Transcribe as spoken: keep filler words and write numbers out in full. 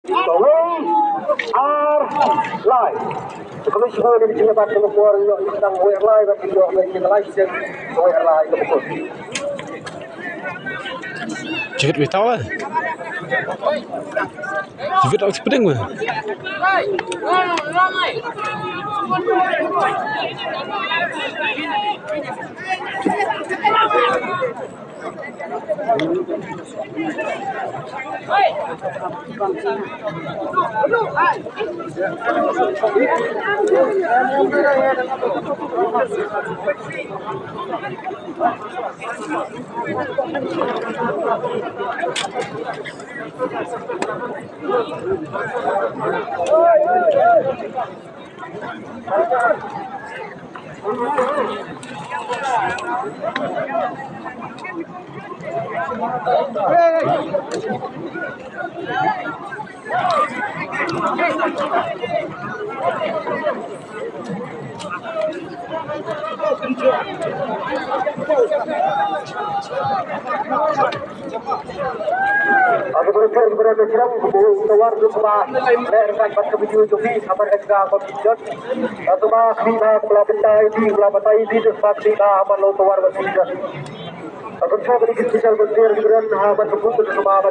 Kawei, ar, lai. Kawei shuwa ni jingbat ka mukor ïoh tang wei ar lai bad ïoh wei ar lai sien wei ar lai ka mukor. Jingwit wei tau eh. Jingwit tau spring wei. Aka volunteer ki bynta jrong ki buh tawar ki sma leh ryngkat bad ka video joki sabar ka jaka ka pynjot. Ka sma khmih bha ka la bynta iti ka la bynta iti ka sma khmih bha ha man lo tawar bad video. Ka pynjot ka dei ki special volunteer ki bynta ha man ka buh ka sma bad